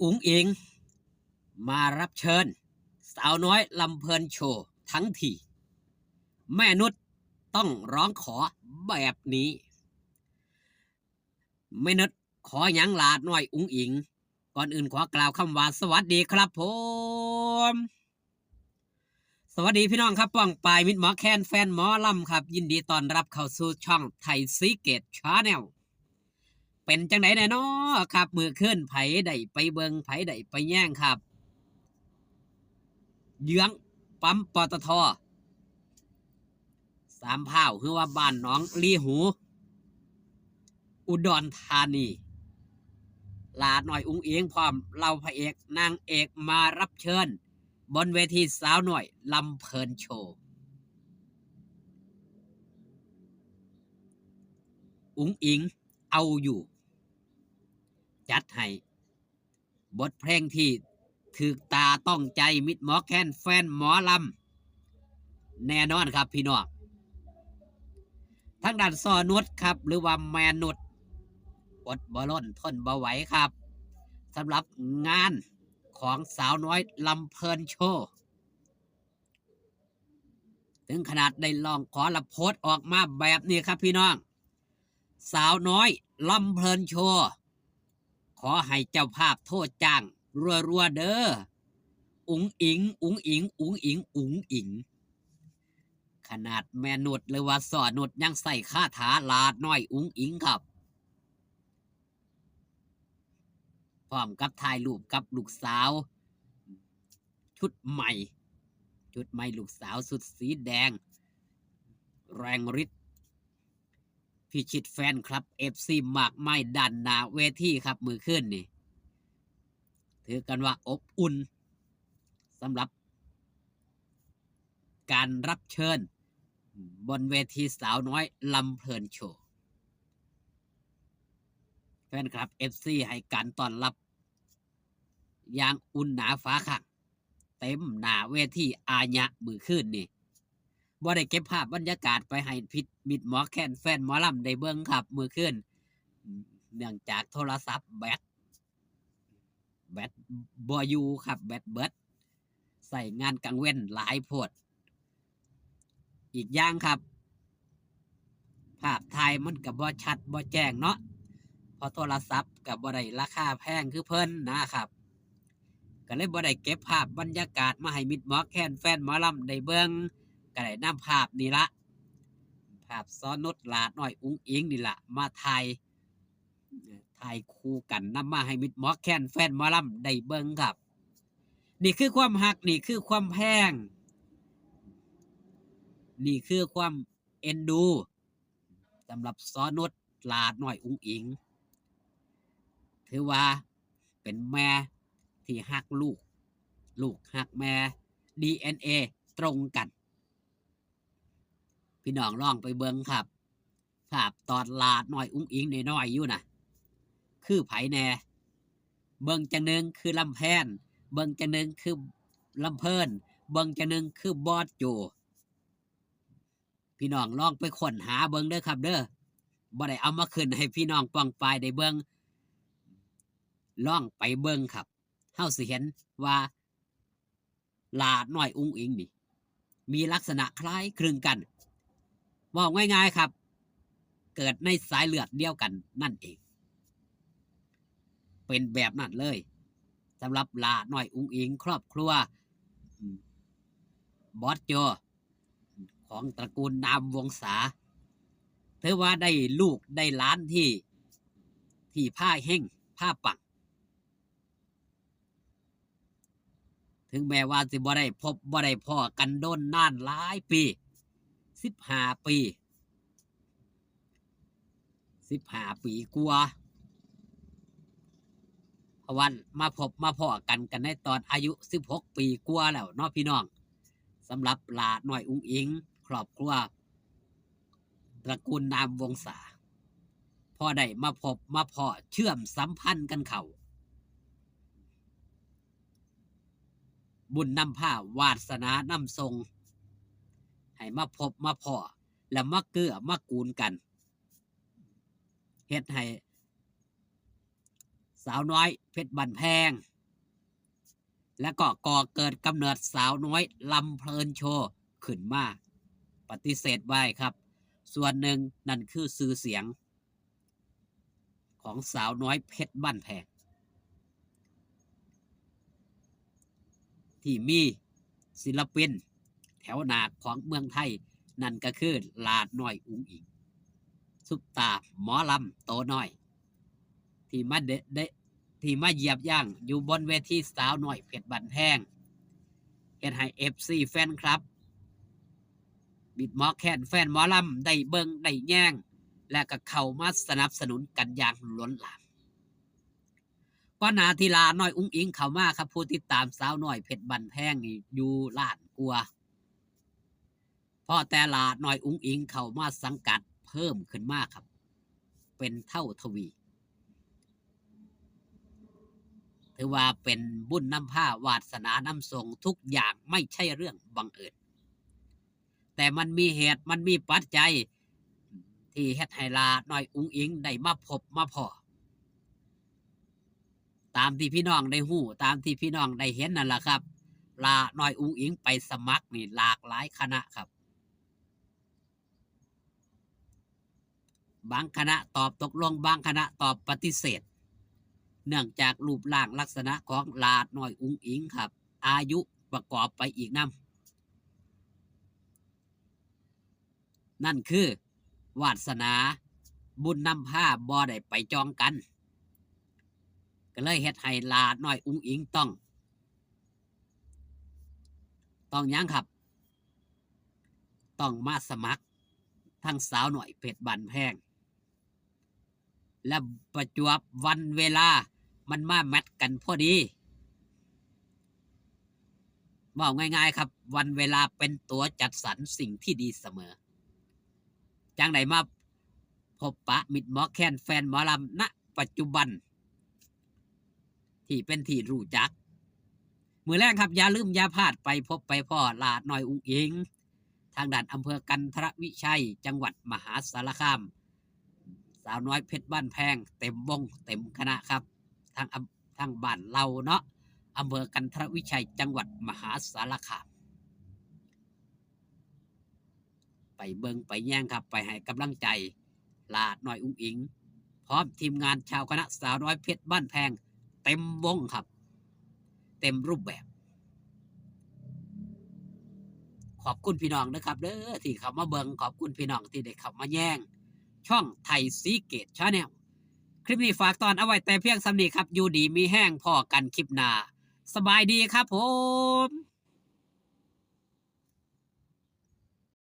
ອຸ໋ງອິງມາຮັບເຊີນສາວນ້ອຍລຳເພີນໂຊທັງທີ ແມ່ນຸດຕ້ອງຮ້ອງຂໍແບບນີ້ ແມ່ນຸດຂໍຫຍັງຫຼ້ານ້ອຍອຸ໋ງອິງ? ກ່ອນອື່ນຂໍກ່າວຄຳວ່າສະຫວັດດີຄັບຜົມ. ສະຫວັດດີພີ່ນ້ອງຄັບ ປ້ອງປາຍມິດໝໍແຄນ ແຟນໝໍລຳຄັບ ຍິນດີຕ້ອນຮັບເຂົ້າສູ່ຊ່ອງໄທຊີເກດແຊນແນວ. ເປັນຈັ່ງໃດແດ່ນໍຄັບ ມື້ຄືນ ໃຜໄດ້ໄປເບິ່ງ ໃຜໄດ້ໄປແຍງຄັບ ເຍືອງປ້ຳ ປຕທ ສາມພ້າວ ຫຼືວ່າບ້ານໜອງລີຫູ ອຸດອນທານີ ຫຼ້ານ້ອຍອຸ໋ງອິງ ພ້ອມເຫຼົ່າພະເອກນາງເອກມາຮັບເຊີນ ບົນເວທີສາວນ້ອຍລຳເພີນໂຊ. ອຸ໋ງອິງເອົາຢູ່ ຈັດໃຫ້ບົດເພງທີ່ຖືກຕາຕ້ອງໃຈມິດໝໍແຄນ ແຟນໝໍລຳ ແນ່ນອນຄັບພີ່ນ້ອງ. ທາງດ້ານຊໍນຸດຄັບ ຫຼືວ່າແມ່ນຸດ ອົດບໍ່ລົ້ນທົນບໍ່ໄຫວຄັບ ສຳລັບງານຂອງສາວນ້ອຍລຳເພີນໂຊ ເຖິງຂະໜາດໄດ້ຮ້ອງຂໍ ແລະ ໂພສອອກມາແບບນີ້ຄັບພີ່ນ້ອງ. ສາວນ້ອຍລຳເພີນໂຊ ຂໍໃຫ້ເຈົ້າພາບໂທຈ້າງລົວໆເດີ ອຸ໋ງອິງ ອຸ໋ງອິງ ອຸ໋ງອິງ ອຸ໋ງອິງ. ຂະໜາດແມ່ນຸດ ຫຼືວ່າຊໍນຸດ ຍັງໃຊ້ຄາຖາຫຼ້ານ້ອຍອຸ໋ງອິງຄັບ ພ້ອມກັບຖ່າຍຮູບກັບລູກສາວ ຊຸດໃໝ່ ຊຸດໃໝ່ ລູກສາວຊຸດສີແດງ ແຮງລິດ ພິຊິດແຟນຄລັບ ເອັຟຊີ ມາກມາຍດ້ານໜ້າເວທີຄັບ ມື້ຄືນນີ້ ຖືກັນວ່າອົບອຸ່ນ ສຳລັບການຮັບເຊີນບົນເວທີສາວນ້ອຍລຳເພີນໂຊ. ແຟນຄລັບ ເອັຟຊີ ໃຫ້ການຕ້ອນຮັບຢ່າງອຸ່ນໜາຝາຂ້າງ ເຕັມໜ້າເວທີອາຍະມື້ຄືນນີ້. ບໍ່ໄດ້ເກັບພາບບັນຍາກາດໄປໃຫ້ພິດ ມິດໝໍແຄນ ແຟນໝໍລຳໄດ້ເບິ່ງຄັບ ມື້ຄືນ ເນື່ອງຈາກໂທລະສັບແບັດ ແບັດບໍ່ຢູ່ຄັບ ແບັດເບິດ ໃຊ້ງານກາງເວັນຫຼາຍໂພດ. ອີກຢ່າງຄັບ ພາບຖ່າຍມັນກະບໍ່ຊັດບໍ່ແຈ້ງເນາະ ເພາະໂທລະສັບກະບໍ່ໄດ້ລາຄາແພງຄືເພິ່ນນະຄັບ ກະເລີຍບໍ່ໄດ້ເກັບພາບບັນຍາກາດມາໃຫ້ມິດໝໍແຄນ ແຟນໝໍລຳໄດ້ເບິ່ງ ກະໄດ້ນຳພາບນີ້ລະ ພາບຊໍນຸດ ຫຼ້ານ້ອຍອຸ໋ງອິງນີ້ລະ ມາຖ່າຍ ຖ່າຍຄູ່ກັນ ນຳມາໃຫ້ມິດໝໍແຄນ ແຟນໝໍລຳໄດ້ເບິ່ງຄັບ. ນີ້ຄືຄວາມຮັກ ນີ້ຄືຄວາມແພງ ນີ້ຄືຄວາມເອັນດູ ສຳລັບຊໍນຸດ ຫຼ້ານ້ອຍອຸ໋ງອິງ ຖືວ່າເປັນແມ່ທີ່ຮັກລູກ ລູກຮັກແມ່ ດີເອັນເອ ຕົງກັນ. ພີ່ນ້ອງລອງໄປເບິ່ງຄັບ ພາບຕອນຫຼ້ານ້ອຍອຸ໋ງອິງນ້ອຍໆຢູ່ນະ ຄືໃຜແດ່? ເບິ່ງຈັ່ງໜຶ່ງຄືລຳແພນ ເບິ່ງຈັ່ງໜຶ່ງຄືລຳເພີນ ເບິ່ງຈັ່ງໜຶ່ງຄືບອສໂຈ. ພີ່ນ້ອງລອງໄປຄົ້ນຫາເບິ່ງເດີຄັບເດີ ບໍ່ໄດ້ເອົາມາຂຶ້ນໃຫ້ພີ່ນ້ອງປ້ອງປາຍໄດ້ເບິ່ງ ລອງໄປເບິ່ງຄັບ ເຮົາຊິເຫັນວ່າ ຫຼ້ານ້ອຍອຸ໋ງອິງນີ້ ມີລັກສະນະຄ້າຍຄຶງກັນ ເວົ້າງ່າຍໆຄັບ ເກີດໃນສາຍເລືອດດຽວກັນນັ້ນເອງ ເປັນແບບນັ້ນເລີຍ ສຳລັບຫຼ້ານ້ອຍອຸ໋ງອິງ ຄອບຄົວ ອາ ບອສໂຈ ຂອງຕະກູນນາມວົງສາ ຖືວ່າໄດ້ລູກໄດ້ຫຼານທີ່ ທີ່ພາເຮັງພາປັງ ເຖິງແມ່ນວ່າຊິບໍ່ໄດ້ພົບບໍ່ໄດ້ພໍ້ກັນໂດນນານຫຼາຍປີ ສິບຫ້າປີ ສິບຫ້າປີກວ່າ ເພາະວ່າມາພົບມາພໍ້ກັນ ກັນໃນຕອນອາຍຸສິບຫົກປີກວ່າແລ້ວເນາະພີ່ນ້ອງ ສຳລັບຫຼ້ານ້ອຍອຸ໋ງອິງ ຄອບຄົວຕະກູນນາມວົງສາ ພໍໄດ້ມາພົບມາພໍ້ເຊື່ອມສຳພັນກັນເຂົ້າ ບຸນນຳພາວາດສະໜານຳສົ່ງ ໃຫ້ມາພົບມາພໍ້ ແລະ ມາເກື້ອມາກູນກັນ ເຮັດໃຫ້ ສາວນ້ອຍເພັດບ້ານແພງ ແລະກໍກໍ່ເກີດກຳເນີດສາວນ້ອຍລຳເພີນໂຊຂຶ້ນມາ ປະຕິເສດບໍ່ໄດ້ຄັບ. ສ່ວນໜຶ່ງນັ້ນຄືຊື່ສຽງຂອງສາວນ້ອຍເພັດບ້ານແພງ ທີ່ມີສິນລະປິນແຖວໜ້າຂອງເມືອງໄທ ນັ້ນກໍຄືຫຼ້ານ້ອຍອຸງອິງ ຊຸບຕາໝໍລຳໂຕນ້ອຍ ທີ່ມາເດ- ເດ- ທີ່ມາຢຽບຍ່າງຢູ່ບົນເວທີສາວນ້ອຍເພັດບ້ານແພງ ເຮັດໃຫ້ເອັຟຊີ ແຟນຄລັບ ມິດໝໍແຄນ ແຟນໝໍລຳໄດ້ເບິ່ງໄດ້ແຍງ ແລະກໍເຂົ້າມາສະໜັບສະໜູນກັນຢ່າງລົ້ນຫຼາມ. ກ່ອນໜ້າທີ່ຫຼ້ານ້ອຍອຸງອິງເຂົ້າມາຄັບ ຜູ້ຕິດຕາມສາວນ້ອຍເພັດບ້ານແພງນີ້ຢູ່ລ້ານກວ່າ ພໍແຕ່ຫຼ້ານ້ອຍອຸງອິງເຂົ້າມາສັງກັດເພີ່ມຂຶ້ນມາຄັບ ເປັນເທົ່າທະວີ. ຖືວ່າເປັນບຸນນຳພາ ວາດສະໜານຳສົ່ງ ທຸກຢ່າງໄມ່ໃຊ່ເລື່ອງບັງເອີນ ແຕ່ມັນມີເຫດ ມັນມີປັດໄຈ ທີ່ເຮັດໃຫ້ຫຼ້ານ້ອຍອຸງອິງໄດ້ມາພົບມາພໍ້ ຕາມທີ່ພີ່ນ້ອງໄດ້ຮູ້ ຕາມທີ່ພີ່ນ້ອງໄດ້ເຫັນນັ້ນລະຄັບ. ຫຼ້ານ້ອຍອຸງອິງໄປສະໝັກນີ້ຫຼາກຫຼາຍຄະນະຄັບ ບາງຄະນະຕອບຕົກລົງ ບາງຄະນະຕອບປະຕິເສດ ເນື່ອງຈາກຮູບຮ່າງລັກສະນະຂອງຫຼ້ານ້ອຍອຸງອິງຄັບ ອາຍຸປະກອບໄປອີກນຳ ນັ້ນຄືວາດສະໜາ ບຸນນຳພາບໍ່ໄດ້ໄປຈອງກັນ ກໍເລີຍເຮັດໃຫ້ຫຼ້ານ້ອຍອຸງອິງຕ້ອງ ຕ້ອງຫຍັງຄັບ ຕ້ອງມາສະໝັກທາງສາວນ້ອຍເພັດບ້ານແພງ ແລະປະຈວບວັນເວລາມັນມາແມັດກັນພໍດີ. ເວົ້າງ່າຍໆຄັບ ວັນເວລາເປັນຕົວຈັດສັນສິ່ງທີ່ດີສະເໝີ ຈັ່ງໄດ້ມາພົບປະມິດໝໍແຄນ ແຟນໝໍລຳ ນະປັດຈຸບັນ ທີ່ເປັນທີ່ຮູ້ຈັກ. ມື້ແລງຄັບ ຢ່າລືມຢ່າພາດໄປພົບໄປພໍ້ຫຼ້ານ້ອຍອຸງອິງ ທາງດ້ານອຳເພີກັນທະລະວິໄຊ ຈັງຫວັດມະຫາສາລະຄາມ ສາວນ້ອຍເພັດບ້ານແພງ ເຕັມວົງເຕັມຄະນະຄັບ ທາງອຳ- ທາງບ້ານເລົ່າເນາະ ອຳເພີກັນທະລະວິໄຊ ຈັງຫວັດມະຫາສາລະຄາມ. ໄປເບິ່ງໄປແຍງຄັບ ໄປໃຫ້ກຳລັງໃຈຫຼ້ານ້ອຍອຸງອິງ ພ້ອມທີມງານຊາວຄະນະສາວນ້ອຍເພັດບ້ານແພງ ເຕັມວົງຄັບ ເຕັມຮູບແບບ. ຂອບຄຸນພີ່ນ້ອງເດີຄັບເດີ ທີ່ເຂົ້າມາເບິ່ງ ຂອບຄຸນພີ່ນ້ອງທີ່ໄດ້ເຂົ້າມາແຍງຊ່ອງໄທສີເກດ Channel. ຄລິບນີ້ຝາກຕ້ອນເອົາໄວ້ແຕ່ພຽງສ່ຳນີ້ຄັບ ຢູ່ດີມີແຮງ ພໍ້ກັນຄລິບໜ້າ ສະບາຍດີຄັບຜົມ.